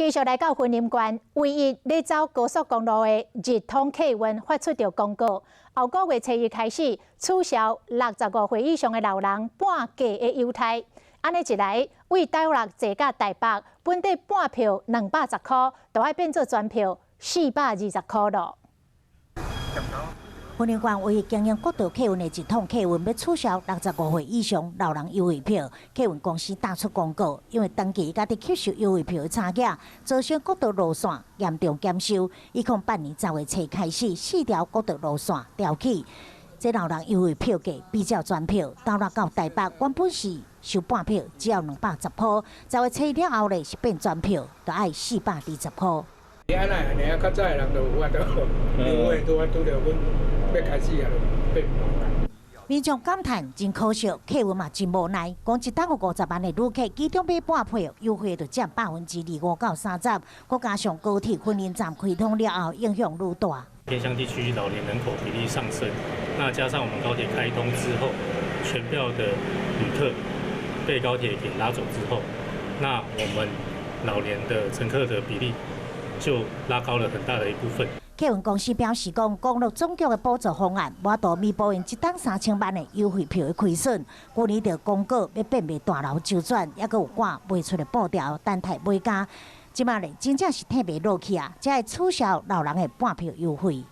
繼續來到雲林縣，唯一咧走高速公路的日通客運發出著公告，後個月初一開始取消65歲以上的老人半價的優待。按呢一來，對斗六坐到台北，本底半票210箍，就愛變做全票420箍囉。雲林縣唯一經營國道客運的日通客運欲取消65歲以上老人優惠票，客運公司打出公告，因為長期佮佇吸收優惠票的差價，造成國道路線嚴重減收。2008年10月初開始，四條國道路線調起，這老人優惠票價比照全票，斗六到台北原本是收半票，只要210箍，10月初了後咧是變全票，就愛420箍。按呢按呢，較早的人就有法度，優惠拄啊拄著阮欲開始啊，就變無啊。民眾感嘆真可惜，客運嘛真無奈。講一冬有50萬的旅客，其中買半票優惠就佔25%到30%。閣加上高鐵雲林站開通了後，影響愈大。偏鄉地區老年人口比例上升，那加上我們高鐵開通之後，全票的旅客被高鐵給拉走之後，那我們老年的乘客的比例就拉高了很大的一部分。客運公司表示，講公路總局的補助方案，無法度彌補𪜶一冬3000萬的優惠票的虧損。去年就公告欲變賣大樓周轉，猶閣有趕賣出的步調，等待買家。這馬咧真正是退袂落去啊！才會取消老人的半票優惠。